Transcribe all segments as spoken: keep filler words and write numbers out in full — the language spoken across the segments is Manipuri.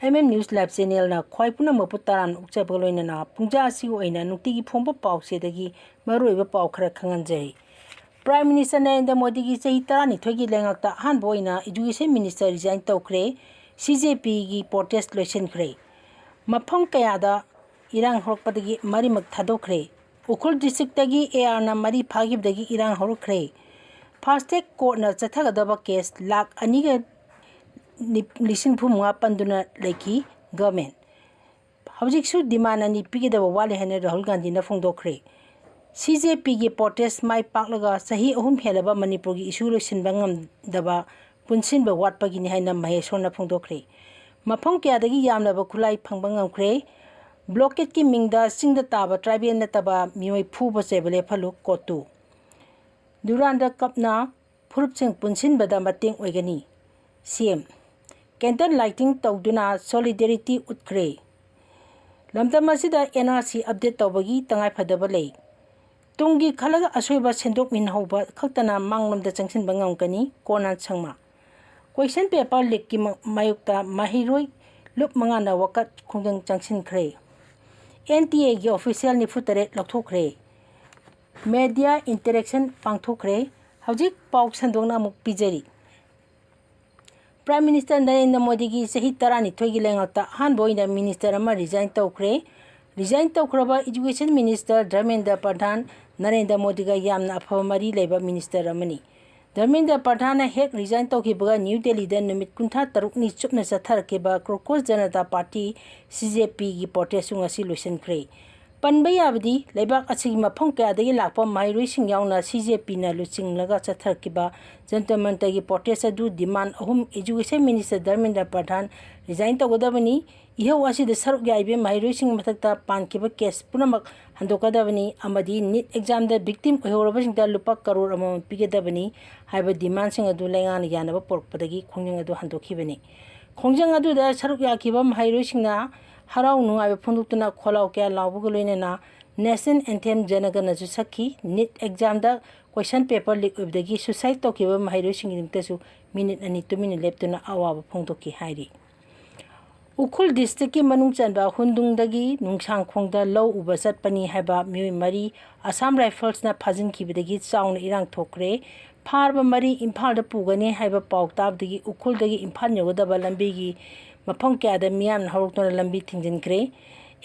ꯑꯦꯝ ꯑꯦꯝ ꯅ꯭ꯌꯨꯁ ꯂꯥꯏꯚ ꯆꯦꯅꯦꯜꯅ ꯈ꯭ꯋꯥꯏ ꯄꯨꯝꯅꯃꯛꯄꯨ ꯇꯔꯥꯝꯅ ꯑꯣꯛꯆꯕꯒ ꯂꯣꯏꯅꯅ ꯄꯨꯡꯖꯥ ꯑꯁꯤꯒꯤ ꯑꯣꯏꯅ ꯅꯨꯡꯇꯤꯒꯤ ꯐꯣꯡꯕ ꯄꯥꯎꯆꯦꯗꯒꯤ ꯃꯔꯨꯑꯣꯏꯕ ꯄꯥꯎ ꯈꯔ ꯈꯪꯍꯟꯖꯔꯤ꯫ ꯄ꯭ꯔꯥꯏꯝ ꯃꯤꯅꯤꯁꯇꯔ ꯅꯔꯦꯟꯗ꯭ꯔ ꯃꯣꯗꯤꯒꯤ ꯆꯍꯤ ꯇꯔꯥꯅꯤꯊꯣꯏꯒꯤ ꯂꯩꯉꯥꯛꯇ ꯑꯍꯥꯟꯕ ꯑꯣꯏꯅ ꯏꯗꯨꯀꯦꯁꯟ ꯃꯤꯅꯤꯁꯇꯔ ꯔꯤꯖꯥꯏꯟ ꯇꯧꯈ꯭ꯔꯦ꯫ ꯁꯤ ꯖꯦ ꯄꯤꯒꯤ ꯄ꯭ꯔꯣꯇꯦꯁ ꯂꯣꯏꯁꯤꯟꯈ꯭ꯔꯦ꯫ ꯃꯐꯝ ꯀꯌꯥꯗ ꯏꯔꯥꯡ ꯍꯧꯔꯛꯄꯗꯒꯤ ꯃꯔꯤꯃꯛ ꯊꯥꯗꯣꯛꯈ꯭ꯔꯦ꯫ ꯎꯈ꯭ꯔꯨꯜ ꯗꯤꯁꯇ꯭ꯔꯤꯛꯇꯒꯤ ꯑꯦ ꯑꯥꯔꯅ ꯃꯔꯤ ꯐꯥꯈꯤꯕꯗꯒꯤ ꯏꯔꯥꯡ ꯍꯧꯔꯛꯈ꯭ꯔꯦ꯫ ꯐꯥꯁꯇꯦꯛ ꯀꯣꯔꯠꯅ ꯆꯠꯊꯒꯗꯕ ꯀꯦꯁ ꯂꯥꯈ ꯑꯅꯤꯒ ꯅꯤ-, ꯂꯤꯁꯤꯡ ꯍꯨꯝꯐꯨ ꯃꯉꯥ ꯄꯟꯗꯨꯅ ꯂꯩꯈꯤ ꯒꯚꯔꯟꯃꯦꯟ꯫ ꯍꯧꯖꯤꯛꯁꯨ ꯗꯤꯃꯥꯟ ꯑꯅꯤ ꯄꯤꯒꯗꯕ ꯋꯥꯠꯂꯤ ꯍꯥꯏꯅ ꯔꯥꯍꯨꯜ ꯒꯥꯟꯙꯤꯅ ꯐꯣꯡꯗꯣꯛꯈ꯭ꯔꯦ꯫ ꯁꯤ ꯖꯦ ꯄꯤꯒꯤ ꯄ꯭ꯔꯣꯇꯦꯁ ꯃꯥꯏ ꯄꯥꯛꯂꯒ ꯆꯍꯤ ꯑꯍꯨꯝ ꯍꯦꯜꯂꯕ ꯃꯅꯤꯄꯨꯔꯒꯤ ꯏꯁꯨ ꯂꯣꯏꯁꯤꯟꯕ ꯉꯝꯗꯕ ꯄꯨꯟꯁꯤꯟꯕ ꯋꯥꯠꯄꯒꯤꯅꯤ ꯍꯥꯏꯅ ꯃꯍꯦꯁꯣꯔꯅ ꯐꯣꯡꯗꯣꯛꯈ꯭ꯔꯦ꯫ ꯃꯐꯝ ꯀꯌꯥꯗꯒꯤ ꯌꯥꯝꯂꯕ ꯈꯨꯠꯂꯥꯏ ꯐꯪꯕ ꯉꯝꯈ꯭ꯔꯦ꯫ ꯕ꯭ꯂꯣꯀꯦꯠꯀꯤ ꯃꯤꯡꯗ ꯆꯤꯡꯗ ꯇꯥꯕ ꯇ꯭ꯔꯥꯏꯕꯦꯜ ꯅꯠꯇꯕ ꯃꯤꯑꯣꯏ ꯐꯨꯕ ꯆꯩꯕ ꯂꯦꯞꯍꯜꯂꯨ, ꯀꯣꯇꯨ꯫ ꯗꯨꯔꯥꯟꯗ ꯀꯞꯅ ꯐꯨꯔꯨꯞꯁꯤꯡ ꯄꯨꯟꯁꯤꯟꯕꯗ ꯃꯇꯦꯡ ꯑꯣꯏꯒꯅꯤ꯫ ꯁꯤ ꯑꯦꯝ꯫ ꯀꯦꯟꯗꯜ ꯂꯥꯏꯇꯤꯡ ꯇꯧꯗꯨꯅ ꯁꯣꯂꯤꯗꯦꯔꯤꯇꯤ ꯎꯠꯈ꯭ꯔꯦ꯫ ꯂꯝꯗꯝ ꯑꯁꯤꯗ ꯑꯦꯟ ꯑꯥꯔ ꯁꯤ ꯑꯞꯗꯦꯠ ꯇꯧꯕꯒꯤ ꯇꯉꯥꯏꯐꯗꯕ ꯂꯩ꯫ ꯇꯨꯡꯒꯤ ꯈꯜꯂꯒ ꯑꯁꯣꯏꯕ ꯁꯦꯝꯗꯣꯛꯃꯤꯟꯅꯍꯧꯕ ꯈꯛꯇꯅ ꯃꯥꯡꯂꯣꯝꯗ ꯆꯪꯁꯤꯟꯕ ꯉꯝꯒꯅꯤ, ꯀꯣꯔꯅꯥꯟ ꯁꯪꯃꯥ꯫ ꯀꯣꯏꯁꯟ ꯄꯦꯄꯔ ꯂꯤꯛꯀꯤ ꯃ-, ꯃꯥꯌꯣꯛꯇ ꯃꯍꯩꯔꯣꯏ ꯂꯨꯞ ꯃꯉꯥꯅ ꯋꯥꯀꯠ ꯈꯣꯡꯖꯪ ꯆꯪꯁꯤꯟꯈ꯭ꯔꯦ꯫ ꯑꯦꯟ ꯇꯤ ꯑꯦꯒꯤ ꯑꯣꯐꯤꯁꯤꯌꯦꯜ ꯅꯤꯐꯨ ꯇꯔꯦꯠ ꯂꯧꯊꯣꯛꯈ꯭ꯔꯦ꯫ Media interaction ꯄꯥꯡꯊꯣꯛꯈ꯭ꯔꯦ꯫ ꯍꯧꯖꯤꯛ ꯄꯥꯎ ꯁꯟꯗꯣꯛꯅ ꯑꯃꯨꯛ ꯄꯤꯖꯔꯤ꯫ ꯄ꯭ꯔꯥꯏꯝ ꯃꯤꯅꯤꯁꯇꯔ ꯅꯔꯦꯟꯗ꯭ꯔ ꯃꯣꯗꯤꯒꯤ ꯆꯍꯤ ꯇꯔꯥꯅꯤꯊꯣꯏꯒꯤ ꯂꯩꯉꯥꯛꯇ ꯑꯍꯥꯟꯕ ꯑꯣꯏꯅ ꯃꯤꯅꯤꯁꯇꯔ ꯑꯃ ꯔꯤꯖꯥꯏꯟ ꯇꯧꯈ꯭ꯔꯦ꯫ ꯔꯤꯖꯥꯏꯟ ꯇꯧꯈ꯭ꯔꯕ ꯏꯗꯨꯀꯦꯁꯟ ꯃꯤꯅꯤꯁꯇꯔ ꯙꯔꯃꯦꯟꯗ꯭ꯔ ꯄ꯭ꯔꯙꯥꯟ ꯅꯔꯦꯟꯗ꯭ꯔ ꯃꯣꯗꯤꯒ ꯌꯥꯝꯅ ꯑꯐꯕ ꯃꯔꯤ ꯂꯩꯕ ꯃꯤꯅꯤꯁꯇꯔ ꯑꯃꯅꯤ꯫ ꯙꯔꯃꯦꯟꯗ꯭ꯔ ꯄ꯭ꯔꯙꯥꯟꯅ ꯍꯦꯛ ꯔꯤꯖꯥꯏꯟ ꯇꯧꯈꯤꯕꯒ ꯅ꯭ꯌꯨ ꯗꯦꯜꯂꯤꯗ ꯅꯨꯃꯤꯠ ꯀꯨꯟꯊ꯭ꯔꯥ ꯇꯔꯨꯛꯅꯤ ꯆꯨꯞꯅ ꯆꯠꯊꯔꯛꯈꯤꯕ ꯀ꯭ꯔꯣꯀꯣꯁ ꯖꯅꯇꯥ ꯄꯥꯔꯇꯤ, ꯁꯤ ꯖꯦ ꯄꯤꯒꯤ ꯄ꯭ꯔꯣꯇꯦꯁꯁꯨ ꯉꯁꯤ ꯂꯣꯏꯁꯤꯟꯈ꯭ꯔꯦ꯫ ꯄꯟꯕ ꯌꯥꯕꯗꯤ, ꯂꯩꯕꯥꯛ ꯑꯁꯤꯒꯤ ꯃꯐꯝ ꯀꯌꯥꯗꯒꯤ ꯂꯥꯛꯄ ꯃꯍꯩꯔꯣꯏꯁꯤꯡ ꯌꯥꯎꯅ ꯁꯤ ꯖꯦ ꯄꯤꯅ ꯂꯨꯆꯤꯡꯂꯒ ꯆꯠꯊꯔꯛꯈꯤꯕ ꯖꯟꯇꯔ ꯃꯟꯇꯔꯒꯤ ꯄ꯭ꯔꯣꯇꯦꯁ ꯑꯗꯨ ꯗꯤꯃꯥꯟ ꯑꯍꯨꯝ, ꯏꯖꯨꯀꯦꯁꯟ ꯃꯤꯅꯤꯁꯇꯔ ꯙꯔꯃꯦꯟꯗ꯭ꯔ ꯄ꯭ꯔꯙꯥꯟ ꯔꯤꯖꯥꯏꯟ ꯇꯧꯒꯗꯕꯅꯤ, ꯏꯍꯧ ꯑꯁꯤꯗ ꯁꯔꯨꯛ ꯌꯥꯔꯤꯕ ꯃꯍꯩꯔꯣꯏꯁꯤꯡꯒꯤ ꯃꯊꯛꯇ ꯄꯥꯟꯈꯤꯕ ꯀꯦꯁ ꯄꯨꯝꯅꯃꯛ ꯍꯟꯗꯣꯛꯀꯗꯕꯅꯤ ꯑꯃꯗꯤ ꯅꯤꯠ ꯑꯦꯛꯖꯥꯝꯗ ꯚꯤꯛꯇꯤꯝ ꯑꯣꯏꯍꯧꯔꯕꯁꯤꯡꯗ ꯂꯨꯄꯥ ꯀꯔꯣꯔ ꯑꯃꯃꯝ ꯄꯤꯒꯗꯕꯅꯤ ꯍꯥꯏꯕ ꯗꯤꯃꯥꯟꯁꯤꯡ ꯑꯗꯨ ꯂꯩꯉꯥꯛꯅ ꯌꯥꯅꯕ ꯄꯨꯔꯛꯄꯗꯒꯤ ꯈꯣꯡꯖꯪ ꯑꯗꯨ ꯍꯟꯗꯣꯛꯈꯤꯕꯅꯤ꯫ ꯈꯣꯡꯖꯪ ꯑꯗꯨꯗ ꯁꯔꯨꯛ ꯌꯥꯈꯤꯕ ꯃꯍꯩꯔꯣꯏꯁꯤꯡꯅ ꯍꯔꯥꯎ ꯅꯨꯡꯉꯥꯏꯕ ꯐꯣꯡꯗꯣꯛꯇꯨꯅ ꯈꯣꯜꯂꯥꯎ ꯀꯌꯥ ꯂꯥꯎꯕꯒ ꯂꯣꯏꯅꯅ ꯅꯦꯁꯅꯦꯜ ꯑꯦꯟꯊꯦꯝ ꯖꯅꯒꯅꯁꯨ ꯁꯛꯈꯤ꯫ ꯅꯤꯠ ꯑꯦꯛꯖꯥꯝꯗ ꯀꯣꯏꯁꯟ ꯄꯦꯄꯔ ꯂꯤꯛ ꯑꯣꯏꯕꯗꯒꯤ ꯁꯨꯁꯥꯏꯠ ꯇꯧꯈꯤꯕ ꯃꯍꯩꯔꯣꯏꯁꯤꯡꯒꯤꯗꯃꯛꯇꯁꯨ ꯃꯤꯅꯤꯠ ꯑꯅꯤ ꯇꯨꯃꯤꯟꯅ ꯂꯦꯞꯇꯨꯅ ꯑꯋꯥꯕ ꯐꯣꯡꯗꯣꯛꯈꯤ ꯍꯥꯏꯔꯤ꯫ ꯎꯈ꯭ꯔꯨꯜ ꯗꯤꯁꯇ꯭ꯔꯤꯛꯀꯤ ꯃꯅꯨꯡ ꯆꯟꯕ ꯍꯨꯟꯗꯨꯡꯗꯒꯤ ꯅꯨꯡꯁꯥꯡꯈꯣꯡꯗ ꯂꯧ ꯎꯕ ꯆꯠꯄꯅꯤ ꯍꯥꯏꯕ ꯃꯤꯑꯣꯏ ꯃꯔꯤ ꯑꯁꯥꯝ ꯔꯥꯏꯐꯜꯁꯅ ꯐꯥꯖꯤꯟꯈꯤꯕꯗꯒꯤ ꯆꯥꯎꯅ ꯏꯔꯥꯡ ꯊꯣꯛꯈ꯭ꯔꯦ꯫ ꯐꯥꯔꯕ ꯃꯔꯤ ꯏꯝꯐꯥꯜꯗ ꯄꯨꯒꯅꯤ ꯍꯥꯏꯕ ꯄꯥꯎ ꯇꯥꯕꯗꯒꯤ ꯎꯈ꯭ꯔꯨꯜꯗꯒꯤ ꯏꯝꯐꯥꯜ ꯌꯧꯒꯗꯕ ꯂꯝꯕꯤꯒꯤ ꯃꯐꯝ ꯀꯌꯥꯗ ꯃꯤꯌꯥꯝꯅ ꯍꯧꯔꯛꯇꯨꯅ ꯂꯝꯕꯤ ꯊꯤꯡꯖꯤꯟꯈ꯭ꯔꯦ꯫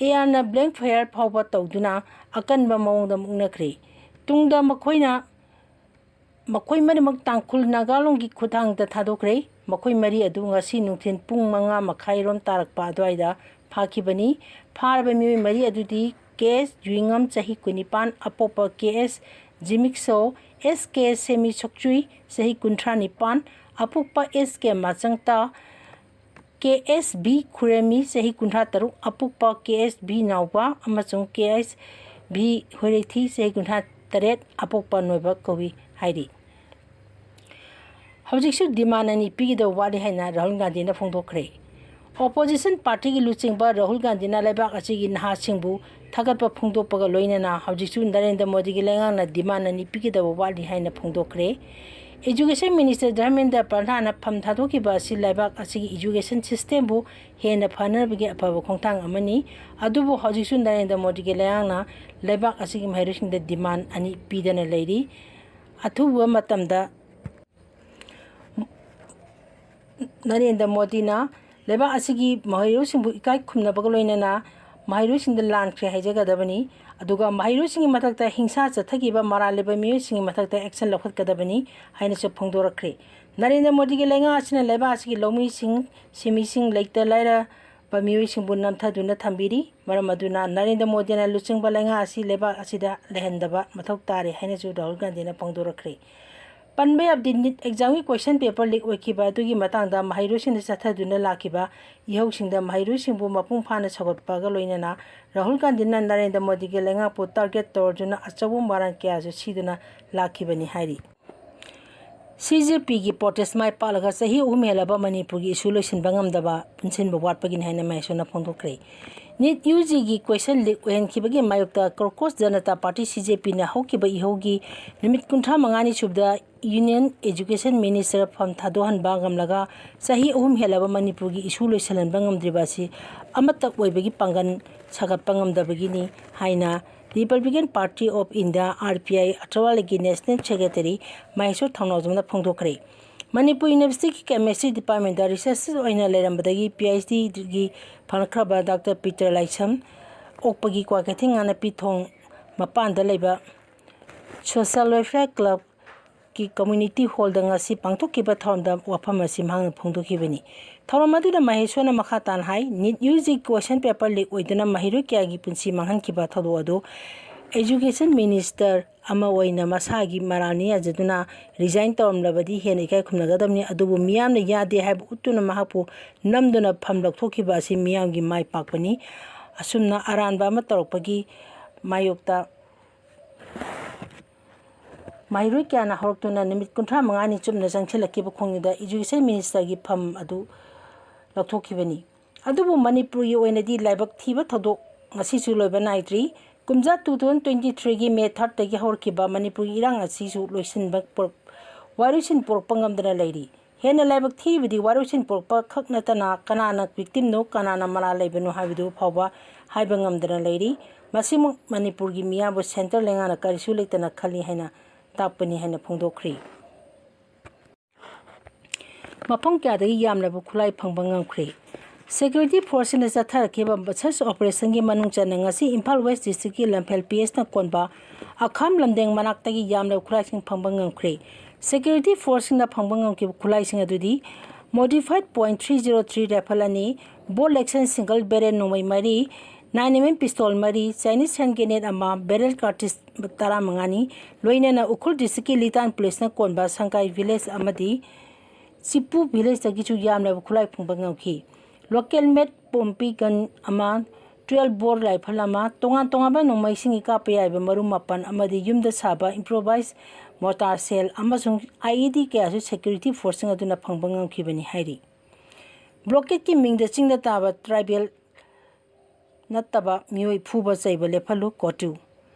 ꯑꯦ ꯑꯥꯔꯅ blank fire ꯐꯥꯎꯕ ꯇꯧꯗꯨꯅ ꯑꯀꯟꯕ ꯃꯑꯣꯡꯗ ꯃꯨꯛꯅꯈ꯭ꯔꯦ꯫ ꯇꯨꯡꯗ ꯃꯈꯣꯏꯅ ꯃꯈꯣꯏ ꯃꯔꯤꯃꯛ ꯇꯥꯡꯈꯨꯜ ꯅꯥꯒꯥꯂꯣꯟꯒꯤ ꯈꯨꯠꯊꯥꯡꯗ ꯊꯥꯗꯣꯛꯈ꯭ꯔꯦ꯫ ꯃꯈꯣꯏ ꯃꯔꯤ ꯑꯗꯨ ꯉꯁꯤ ꯅꯨꯡꯊꯤꯜ ꯄꯨꯡ ꯃꯉꯥ ꯃꯈꯥꯏꯔꯣꯝ ꯇꯥꯔꯛꯄ ꯑꯗꯨꯋꯥꯏꯗ ꯐꯥꯈꯤꯕꯅꯤ꯫ ꯐꯥꯔꯕ ꯃꯤꯑꯣꯏ ꯃꯔꯤ ꯑꯗꯨꯗꯤ ꯀꯦ ꯑꯦꯁ ꯖꯨꯏꯉꯝ, ꯆꯍꯤ ꯀꯨꯟꯅꯤꯄꯥꯟ, ꯑꯄꯣꯛꯄ ꯀꯦ ꯑꯦꯁ ꯖꯤꯃꯤꯛꯁꯣ, ꯑꯦꯁ ꯀꯦ ꯁꯦꯃꯤ ꯁꯣꯛꯆꯨꯏ, ꯆꯍꯤ ꯀꯨꯟꯊ꯭ꯔꯥ ꯅꯤꯄꯥꯟ, ꯑꯄꯣꯛꯄ ꯑꯦꯁ ꯀꯦ ꯃꯥꯆꯪꯇ, ꯀꯦ ꯑꯦꯁ ꯕꯤ ꯈꯨꯔꯦꯝꯃꯤ, ꯆꯍꯤ ꯀꯨꯟꯊ꯭ꯔꯥ ꯇꯔꯨꯛ, ꯑꯄꯣꯛꯄ ꯀꯦ ꯑꯦꯁ ꯕꯤ ꯅꯥꯎꯕ ꯑꯃꯁꯨꯡ ꯀꯦ ꯑꯦꯁ ꯕꯤ ꯍꯣꯏꯔꯩꯊꯤ, ꯆꯍꯤ ꯀꯨꯟꯊ꯭ꯔꯥ ꯇꯔꯦꯠ, ꯑꯄꯣꯛꯄ ꯅꯣꯏꯕ ꯀꯧꯏ ꯍꯥꯏꯔꯤ꯫ ꯍꯧꯖꯤꯛꯁꯨ demand ꯑꯅꯤ ꯄꯤꯒꯗꯕ ꯋꯥꯠꯂꯤ ꯍꯥꯏꯅ ꯔꯥꯍꯨꯜ ꯒꯥꯟꯙꯤꯅ ꯐꯣꯡꯗꯣꯛꯈ꯭ꯔꯦ꯫ Opposition partyꯒꯤ ꯂꯨꯆꯤꯡꯕ ꯔꯥꯍꯨꯜ ꯒꯥꯟꯙꯤꯅ ꯂꯩꯕꯥꯛ ꯑꯁꯤꯒꯤ ꯅꯍꯥꯁꯤꯡꯕꯨ ꯊꯥꯒꯠꯄ ꯐꯣꯡꯗꯣꯛꯄꯒ ꯂꯣꯏꯅꯅ ꯍꯧꯖꯤꯛꯁꯨ ꯅꯔꯦꯟꯗ꯭ꯔ ꯃꯣꯗꯤꯒꯤ ꯂꯩꯉꯥꯛꯅ demand ꯑꯅꯤ ꯄꯤꯒꯗꯕ ꯋꯥꯠꯂꯤ ꯍꯥꯏꯅ ꯐꯣꯡꯗꯣꯛꯈ꯭ꯔꯦ꯫ Education Minister ꯙꯔꯃꯦꯟꯗ꯭ꯔ ꯄ꯭ꯔꯙꯥꯟꯅ ꯐꯝ ꯊꯥꯗꯣꯛꯈꯤꯕ ꯑꯁꯤ ꯂꯩꯕꯥꯛ ꯑꯁꯤꯒꯤ education systemꯕꯨ ꯍꯦꯟꯅ ꯐꯅꯕꯒꯤ ꯑꯐꯕ ꯈꯣꯡꯊꯥꯡ ꯑꯃꯅꯤ꯫ ꯑꯗꯨꯕꯨ ꯍꯧꯖꯤꯛꯁꯨ ꯅꯔꯦꯟꯗ꯭ꯔ ꯃꯣꯗꯤꯒꯤ ꯂꯩꯉꯥꯛꯅ ꯂꯩꯕꯥꯛ ꯑꯁꯤꯒꯤ ꯃꯍꯩꯔꯣꯏꯁꯤꯡꯗ demand ꯑꯅꯤ ꯄꯤꯗꯅ ꯂꯩꯔꯤ꯫ ꯑꯊꯨꯕ ꯃꯇꯝꯗ ꯅꯔꯦꯟꯗ꯭ꯔ ꯃꯣꯗꯤꯅ ꯂꯩꯕꯥꯛ ꯑꯁꯤꯒꯤ ꯃꯍꯩꯔꯣꯏꯁꯤꯡꯕꯨ ꯏꯀꯥꯏ ꯈꯨꯝꯅꯕꯒ ꯂꯣꯏꯅꯅ ꯃꯍꯩꯔꯣꯏꯁꯤꯡꯗ ꯂꯥꯟꯈ꯭ꯔꯦ ꯍꯥꯏꯖꯒꯗꯕꯅꯤ꯫ ꯑꯗꯨꯒ ꯃꯍꯩꯔꯣꯏꯁꯤꯡꯒꯤ ꯃꯊꯛꯇ ꯍꯤꯡꯁꯥ ꯆꯠꯊꯈꯤꯕ ꯃꯔꯥꯜ ꯂꯩꯕ ꯃꯤꯑꯣꯏꯁꯤꯡꯒꯤ ꯃꯊꯛꯇ action ꯂꯧꯈꯠꯀꯗꯕꯅꯤ ꯍꯥꯏꯅꯁꯨ ꯐꯣꯡꯗꯣꯔꯛꯈ꯭ꯔꯦ꯫ ꯅꯔꯦꯟꯗ꯭ꯔ ꯃꯣꯗꯤꯒꯤ ꯂꯩꯉꯥꯛ ꯑꯁꯤꯅ ꯂꯩꯕꯥꯛ ꯑꯁꯤꯒꯤ ꯂꯧꯃꯤꯁꯤꯡ, ꯁꯤꯟꯃꯤꯁꯤꯡ, ꯂꯩꯇ ꯂꯥꯏꯔꯕ ꯃꯤꯑꯣꯏꯁꯤꯡꯕꯨ ꯅꯝꯊꯗꯨꯅ ꯊꯝꯕꯤꯔꯤ꯫ ꯃꯔꯝ ꯑꯗꯨꯅ ꯅꯔꯦꯟꯗ꯭ꯔ ꯃꯣꯗꯤꯅ ꯂꯨꯆꯤꯡꯕ ꯂꯩꯉꯥꯛ ꯑꯁꯤ ꯂꯩꯕꯥꯛ ꯑꯁꯤꯗ ꯂꯩꯍꯟꯗꯕ ꯃꯊꯧ ꯇꯥꯔꯦ ꯍꯥꯏꯅꯁꯨ ꯔꯥꯍꯨꯜ ꯒꯥꯟꯙꯤꯅ ꯐꯣꯡꯗꯣꯔꯛꯈ꯭ꯔꯦ꯫ ꯄꯟꯕ ꯌꯥꯕꯗꯤ, NEET examꯒꯤ question paper leak ꯑꯣꯏꯈꯤꯕ ꯑꯗꯨꯒꯤ ꯃꯇꯥꯡꯗ ꯃꯍꯩꯔꯣꯏꯁꯤꯡꯗ ꯆꯠꯊꯗꯨꯅ ꯂꯥꯛꯈꯤꯕ ꯏꯍꯧꯁꯤꯡꯗ ꯃꯍꯩꯔꯣꯏꯁꯤꯡꯕꯨ ꯃꯄꯨꯡ ꯐꯥꯅ ꯁꯧꯒꯠꯄꯒ ꯂꯣꯏꯅꯅ ꯔꯥꯍꯨꯜ ꯒꯥꯟꯙꯤꯅ ꯅꯔꯦꯟꯗ꯭ꯔ ꯃꯣꯗꯤꯒꯤ ꯂꯩꯉꯥꯛꯄꯨ target ꯇꯧꯔꯗꯨꯅ ꯑꯆꯧꯕ ꯃꯔꯥꯜ ꯀꯌꯥꯁꯨ ꯁꯤꯗꯨꯅ ꯂꯥꯛꯈꯤꯕꯅꯤ ꯍꯥꯏꯔꯤ꯫ ꯁꯤ ꯖꯦ ꯄꯤꯒꯤ ꯄ꯭ꯔꯣꯇꯦꯁ ꯃꯥꯏ ꯄꯥꯛꯂꯒ ꯆꯍꯤ ꯑꯍꯨꯝ ꯍꯦꯜꯂꯕ ꯃꯅꯤꯄꯨꯔꯒꯤ ꯏꯁꯨ ꯂꯣꯏꯁꯤꯟꯕ ꯉꯝꯗꯕ ꯄꯨꯟꯁꯤꯟꯕ ꯋꯥꯠꯄꯒꯤꯅꯤ ꯍꯥꯏꯅ ꯃꯍꯦꯁꯣꯔꯅ ꯐꯣꯡꯗꯣꯛꯈ꯭ꯔꯦ꯫ ꯅꯤꯠ ꯌꯨ ꯖꯤꯒꯤ ꯀꯣꯏꯁꯟ ꯂꯤꯛ ꯑꯣꯏꯍꯟꯈꯤꯕꯒꯤ ꯃꯥꯌꯣꯛꯇ ꯀ꯭ꯔꯣꯀꯣꯁ ꯖꯅꯇꯥ ꯄꯥꯔꯇꯤ, ꯁꯤ ꯖꯦ ꯄꯤꯅ ꯍꯧꯈꯤꯕ ꯏꯍꯧꯒꯤ ꯅꯨꯃꯤꯠ ꯀꯨꯟꯊ꯭ꯔꯥ ꯃꯉꯥꯅꯤ ꯁꯨꯕꯗ ꯌꯨꯅꯤꯌꯟ ꯑꯦꯖꯨꯀꯦꯁꯟ ꯃꯤꯅꯤꯁꯇꯔ ꯐꯝ ꯊꯥꯗꯣꯛꯍꯟꯕ ꯉꯝꯂꯒ ꯆꯍꯤ ꯑꯍꯨꯝ ꯍꯦꯜꯂꯕ ꯃꯅꯤꯄꯨꯔꯒꯤ ꯏꯁꯨ ꯂꯣꯏꯁꯤꯜꯍꯟꯕ ꯉꯝꯗ꯭ꯔꯤꯕ ꯑꯁꯤ ꯑꯃꯠꯇ ꯑꯣꯏꯕꯒꯤ ꯄꯥꯡꯒꯜ ꯁꯥꯒꯠꯄ ꯉꯝꯗꯕꯒꯤꯅꯤ ꯍꯥꯏꯅ Republican Party of India, R P I, ꯑꯇ꯭ꯔꯋꯥꯂꯤꯒꯤ ꯅꯦꯁꯅꯦꯜ ꯁꯦꯀ꯭ꯔꯦꯇꯔꯤ ꯃꯍꯦꯁꯣꯔ ꯊꯧꯅꯥꯎꯖꯝꯅ ꯐꯣꯡꯗꯣꯛꯈ꯭ꯔꯦ꯫ ꯃꯅꯤꯄꯨꯔ ꯌꯨꯅꯤꯚꯔꯁꯤꯇꯤꯒꯤ ꯀꯦꯃꯦꯁꯇ꯭ꯔꯤ ꯗꯤꯄꯥꯔꯠꯃꯦꯟꯗ ꯔꯤꯁꯔꯆꯔ ꯑꯣꯏꯅ ꯂꯩꯔꯝꯕꯗꯒꯤ ꯄꯤ ꯑꯩꯆ ꯗꯤꯒꯤ ꯐꯪꯂꯛꯈ꯭ꯔꯕ ꯗꯥꯛꯇꯔ ꯄꯤꯇꯔ ꯂꯥꯏꯁ꯭ꯔꯝ, ꯑꯣꯛꯄꯒꯤ ꯀ꯭ꯋꯥꯀꯩꯊꯦꯜ ꯉꯥꯅꯄꯤ ꯊꯣꯡ ꯃꯄꯥꯟꯗ ꯂꯩꯕ ꯁꯣꯁꯤꯌꯦꯜ ꯋꯦꯜꯐꯤꯌꯔ ꯀ꯭ꯂꯕꯀꯤ ꯀꯝꯃ꯭ꯌꯨꯅꯤꯇꯤ ꯍꯣꯜꯗ ꯉꯁꯤ ꯄꯥꯡꯊꯣꯛꯈꯤꯕ ꯊꯧꯔꯝꯗ ꯋꯥꯐꯝ ꯑꯁꯤ ꯃꯍꯥꯛꯅ ꯐꯣꯡꯗꯣꯛꯈꯤꯕꯅꯤ꯫ ꯊꯧꯔꯝ ꯑꯗꯨꯗ ꯃꯍꯦꯁꯣꯔꯅ ꯃꯈꯥ ꯇꯥꯅ ꯍꯥꯏ, ꯅꯤꯠ ꯌꯨ ꯖꯤ ꯀꯣꯏꯁꯟ ꯄꯦꯄꯔ ꯂꯤꯛ ꯑꯣꯏꯗꯨꯅ ꯃꯍꯩꯔꯣꯏ ꯀꯌꯥꯒꯤ ꯄꯨꯟꯁꯤ ꯃꯥꯡꯍꯟꯈꯤꯕ ꯊꯧꯗꯣꯛ ꯑꯗꯨ ꯑꯦꯖꯨꯀꯦꯁꯟ ꯃꯤꯅꯤꯁꯇꯔ ꯑꯃ ꯑꯣꯏꯅ ꯃꯁꯥꯒꯤ ꯃꯔꯥꯜꯅꯤ ꯌꯥꯖꯗꯨꯅ ꯔꯤꯖꯥꯏꯟ ꯇꯧꯔꯝꯂꯕꯗꯤ ꯍꯦꯟꯅ ꯏꯀꯥꯏ ꯈꯨꯝꯅꯒꯗꯕꯅꯤ, ꯑꯗꯨꯕꯨ ꯃꯤꯌꯥꯝꯅ ꯌꯥꯗꯦ ꯍꯥꯏꯕ ꯎꯠꯇꯨꯅ ꯃꯍꯥꯛꯄꯨ ꯅꯝꯗꯨꯅ ꯐꯝ ꯂꯧꯊꯣꯛꯈꯤꯕ ꯑꯁꯤ ꯃꯤꯌꯥꯝꯒꯤ ꯃꯥꯏ ꯄꯥꯛꯄꯅꯤ꯫ ꯑꯁꯨꯝꯅ ꯑꯔꯥꯟꯕ ꯑꯃ ꯇꯧꯔꯛꯄꯒꯤ ꯃꯥꯌꯣꯛꯇ ꯃꯍꯩꯔꯣꯏ ꯀꯌꯥꯅ ꯍꯧꯔꯛꯇꯨꯅ ꯅꯨꯃꯤꯠ ꯀꯨꯟꯊ꯭ꯔꯥ ꯃꯉꯥꯅꯤ ꯆꯨꯞꯅ ꯆꯪꯁꯤꯜꯂꯛꯈꯤꯕ ꯈꯣꯡꯖꯪꯗ ꯑꯦꯖꯨꯀꯦꯁꯟ ꯃꯤꯅꯤꯁꯇꯔꯒꯤ ꯐꯝ ꯑꯗꯨ ꯂꯧꯊꯣꯛꯈꯤꯕꯅꯤ꯫ ꯑꯗꯨꯕꯨ ꯃꯅꯤꯄꯨꯔꯒꯤ ꯑꯣꯏꯅꯗꯤ ꯂꯥꯏꯕꯛ ꯊꯤꯕ ꯊꯧꯗꯣꯛ ꯉꯁꯤꯁꯨ ꯂꯣꯏꯕ ꯅꯥꯏꯗ꯭ꯔꯤ꯫ ꯀꯨꯝꯖꯥ two thousand twenty threeꯒꯤ May thirdꯇꯒꯤ ꯍꯧꯔꯛꯈꯤꯕ ꯃꯅꯤꯄꯨꯔꯒꯤ ꯏꯔꯥꯡ ꯑꯁꯤꯁꯨ ꯂꯣꯏꯁꯤꯟꯕ ꯄꯨꯔꯛ-, ꯋꯥꯔꯣꯏꯁꯤꯟ ꯄꯨꯔꯛꯄ ꯉꯝꯗꯅ ꯂꯩꯔꯤ꯫ ꯍꯦꯟꯅ ꯂꯥꯏꯕꯛ ꯊꯤꯔꯤꯕꯗꯤ ꯋꯥꯔꯣꯏꯁꯤꯟ ꯄꯨꯔꯛꯄ ꯈꯛ ꯅꯠꯇꯅ ꯀꯅꯥꯅ victimꯅꯣ, ꯀꯅꯥꯅ ꯃꯔꯥꯜ ꯂꯩꯕꯅꯣ ꯍꯥꯏꯕꯗꯨ ꯐꯥꯎꯕ ꯍꯥꯏꯕ ꯉꯝꯗꯅ ꯂꯩꯔꯤ꯫ ꯃꯁꯤꯃꯛ ꯃꯅꯤꯄꯨꯔꯒꯤ ꯃꯤꯌꯥꯝꯕꯨ centre ꯂꯩꯉꯥꯛꯅ ꯀꯔꯤꯁꯨ ꯂꯩꯇꯅ ꯈꯜꯂꯤ ꯍꯥꯏꯅ ꯇꯥꯛꯄꯅꯤ ꯍꯥꯏꯅ ꯐꯣꯡꯗꯣꯛꯈ꯭ꯔꯤ꯫ ꯃꯐꯝ ꯀꯌꯥꯗꯒꯤ ꯌꯥꯝꯂꯕ ꯈꯨꯠꯂꯥꯏ ꯐꯪꯕ ꯉꯝꯈ꯭ꯔꯦ꯫ Security forceꯁꯤꯡꯅ ꯆꯠꯊꯔꯛꯈꯤꯕ search operationꯒꯤ ꯃꯅꯨꯡ ꯆꯟꯅ ꯉꯁꯤ ꯏꯝꯐꯥꯜ West districtꯀꯤ ꯂꯝꯐꯦꯜ P Sꯅ ꯀꯣꯟꯕ ꯑꯈꯥꯝ ꯂꯝꯗꯦꯡ ꯃꯅꯥꯛꯇꯒꯤ ꯌꯥꯝꯂꯕ ꯈꯨꯠꯂꯥꯏꯁꯤꯡ ꯐꯪꯕ ꯉꯝꯈ꯭ꯔꯦ꯫ Security forceꯁꯤꯡꯅ ꯐꯪꯕ ꯉꯝꯈꯤꯕ ꯈꯨꯠꯂꯥꯏꯁꯤꯡ ꯑꯗꯨꯗꯤ modified point three zero three rifle ꯑꯅꯤ, bolt action single barrel ꯅꯣꯡꯃꯩ ꯃꯔꯤ, nine M M pistol ꯃꯔꯤ, Chinese hand grenade ꯑꯃ, barrel cartridge ꯇꯔꯥꯃꯉꯥꯅꯤ, ꯂꯣꯏꯅꯅ ꯎꯈ꯭ꯔꯨꯜ districtꯀꯤ ꯂꯤꯇꯥꯟ policeꯅ ꯀꯣꯟꯕ ꯁꯪꯀꯥꯏ village ꯑꯃꯗꯤ ꯆꯤꯄꯨ villageꯇꯒꯤꯁꯨ ꯌꯥꯝꯂꯕ ꯈꯨꯠꯂꯥꯏ ꯐꯪꯕ ꯉꯝꯈꯤ꯫ Local made ꯄꯣꯝꯄꯤ gun ꯑꯃ, twelve bore rifle ꯑꯃ, ꯇꯣꯉꯥꯟ ꯇꯣꯉꯥꯟꯕ ꯅꯣꯡꯃꯩꯁꯤꯡꯒꯤ ꯀꯥꯞꯄ ꯌꯥꯏꯕ ꯃꯔꯨꯝ ꯃꯥꯄꯟ ꯑꯃꯗꯤ ꯌꯨꯝꯗ ꯁꯥꯕ improvised ꯃꯣꯔꯇꯥꯔ ꯁꯦꯜ ꯑꯃꯁꯨꯡ ꯑꯥꯏ ꯏ ꯗꯤ ꯀꯌꯥꯁꯨ ꯁꯦꯀ꯭ꯌꯨꯔꯤꯇꯤ ꯐꯣꯔꯁꯁꯤꯡ ꯑꯗꯨꯅ ꯐꯪꯕ ꯉꯝꯈꯤꯕꯅꯤ ꯍꯥꯏꯔꯤ꯫ ꯕ꯭ꯂꯣꯀꯦꯠꯀꯤ ꯃꯤꯡꯗ ꯆꯤꯡꯗ ꯇꯥꯕ ꯇ꯭ꯔꯥꯏꯕꯦꯜ ꯅꯠꯇꯕ ꯃꯤꯑꯣꯏ ꯐꯨꯕ ꯆꯩꯕ ꯂꯦꯞꯍꯜꯂꯨ꯫ ꯀꯣꯇꯨ꯫